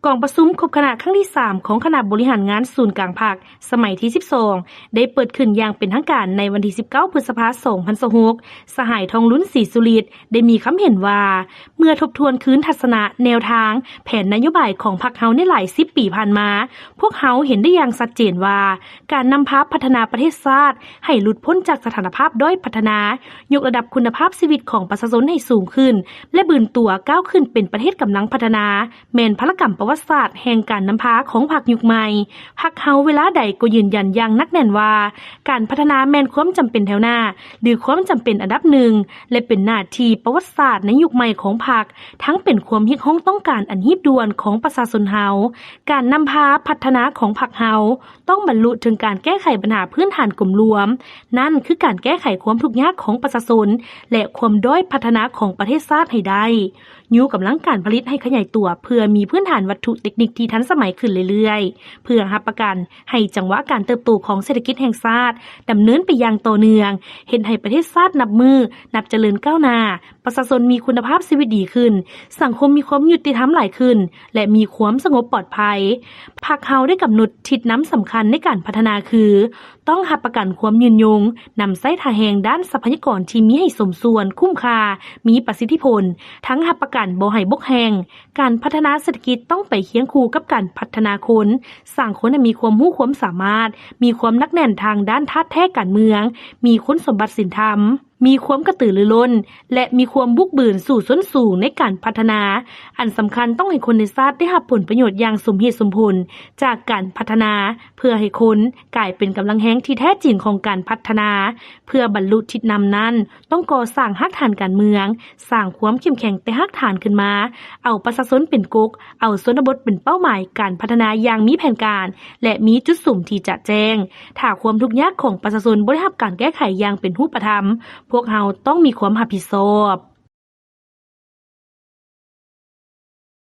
ກອງປະຊຸມຄົບຄະນະຄັ້ງທີສາມ ຂອງຄະນະບໍລິຫານງານສູນກາງພັກ ສະໄໝທີສິບສອງ ໄດ້ເປີດຂຶ້ນຢ່າງເປັນທາງການໃນວັນທີສິບເກົ້າ ພຶດສະພາ ສອງພັນຊາວຫົກ. ສະຫາຍ ທອງລຸນ ສີສຸລິດ ໄດ້ມີຄຳເຫັນວ່າ ເມື່ອທົບທວນຄືນທັດສະນະ, ແນວທາງ, ແຜນນະໂຍບາຍຂອງພັກເຮົາໃນຫຼາຍສິບປີຜ່ານມາ, ພວກເຮົາເຫັນໄດ້ຢ່າງຊັດເຈນວ່າ ການນຳພາພັດທະນາປະເທດຊາດໃຫ້ຫຼຸດພົ້ນຈາກສະຖານະພາບດ້ອຍພັດທະນາ, ຍົກລະດັບຄຸນນະພາບຊີວິດຂອງປະຊາຊົນໃຫ້ສູງຂຶ້ນ ແລະ ບືນຕົວກ້າວຂຶ້ນເປັນປະເທດກຳລັງພັດທະນາ ແມ່ນພາລະກຳປະຫວັດສາດແຫ່ງການນຳພາຂອງພັກຍຸກໃໝ່. ພັກເຮົາເວລາໃດກໍຢືນຢັນຢ່າງໜັກແໜ້ນວ່າ ການພັດທະນາແມ່ນຄວາມຈຳເປັນແຖວໜ້າ ຫຼື ຄວາມຈຳເປັນອັນດັບໜຶ່ງ ແລະ ເປັນໜ້າທີ່ປະຫວັດສາດໃນຍຸກໃໝ່ຂອງພັກ, ທັງເປັນຄວາມຮຽກຮ້ອງຕ້ອງການອັນຮີບດ່ວນຂອງປະຊາຊົນເຮົາ. ການນຳພາພັດທະນາຂອງພັກເຮົາ ຕ້ອງບັນລຸເຖິງການແກ້ໄຂບັນຫາພື້ນຖານກົມລວມ, ນັ້ນຄືການແກ້ໄຂຄວາມທຸກຍາກຂອງປະຊາຊົນ ແລະ ຄວາມດ້ອຍພັດທະນາຂອງປະເທດຊາດໃຫ້ໄດ້, ຍູ້ກຳລັງການຜະລິດໃຫ້ຂະຫຍາຍຕົວ ເພື່ອມີພື້ນຖານວັດຖຸເຕັກນິກທີ່ທັນສະໄໝຂຶ້ນເລື້ອຍໆ, ເພື່ອຮັບປະກັນໃຫ້ຈັງຫວະການເຕີບໂຕຂອງເສດຖະກິດແຫ່ງຊາດດຳເນີນໄປຢ່າງຕໍ່ເນື່ອງ, ເຮັດໃຫ້ປະເທດຊາດນັບມື້ນັບຈະເລີນກ້າວໜ້າ, ປະຊາຊົນມີຄຸນນະພາບຊີວິດດີຂຶ້ນ, ສັງຄົມມີຄວາມຍຸຕິທຳຫຼາຍຂຶ້ນ ແລະ ມີຄວາມສະຫງົບປອດໄພ. ພັກເຮົາໄດ້ກຳນົດທິດນຳສຳຄັນໃນການພັດທະນາຄື ຕ້ອງຮັບປະກັນຄວາມຍືນຍົງ, ນຳໃຊ້ທ່າແຮງດ້ານຊັບພະຍາກອນທີ່ມີໃຫ້ສົມສ່ວນ, ຄຸ້ມຄ່າ, ມີປະສິດທິຜົນ, ທັງຮັບປະກັນບໍ່ໃຫ້ບົກແຫ້ງ. ການພັດທະນາເສດຖະກິດຕ້ອງໄປຄຽງຄູ່ກັບການພັດທະນາຄົນ, ສ້າງຄົນໃຫ້ມີຄວາມຮູ້ຄວາມສາມາດ, ມີຄວາມໜັກແໜ້ນທາງດ້ານທາດແທ້ການເມືອງ, ມີຄຸນສົມບັດສິນທຳ, ມີຄວາມກະຕືລືລົ້ນ ແລະ ມີຄວາມບຸກບືນສູ້ຊົນສູງໃນການພັດທະນາ. ອັນສຳຄັນຕ້ອງໃຫ້ຄົນໃນຊາດໄດ້ຮັບຜົນປະໂຫຍດຢ່າງສົມເຫດສົມຜົນຈາກການພັດທະນາ, ເພື່ອໃຫ້ຄົນກາຍເປັນກຳລັງແຮງທີ່ແທ້ຈິງຂອງການພັດທະນາ. ເພື່ອບັນລຸທິດນຳນັ້ນ, ຕ້ອງກໍ່ສ້າງຮາກຖານການເມືອງ, ສ້າງຄວາມເຂັ້ມແຂງແຕ່ຮາກຖານຂຶ້ນມາ, ເອົາປະຊາຊົນເປັນກົກ, ເອົາຊົນນະບົດເປັນເປົ້າໝາຍການພັດທະນາຢ່າງມີແຜນການ ແລະ ມີຈຸດສຸມທີ່ຈະແຈ້ງ. ຖ້າຄວາມທຸກຍາກຂອງປະຊາຊົນບໍ່ໄດ້ຮັບການແກ້ໄຂຢ່າງເປັນຮູບປະທຳ, ພວກເຮົາຕ້ອງມີຄວາມຮັບຜິດຊອບ.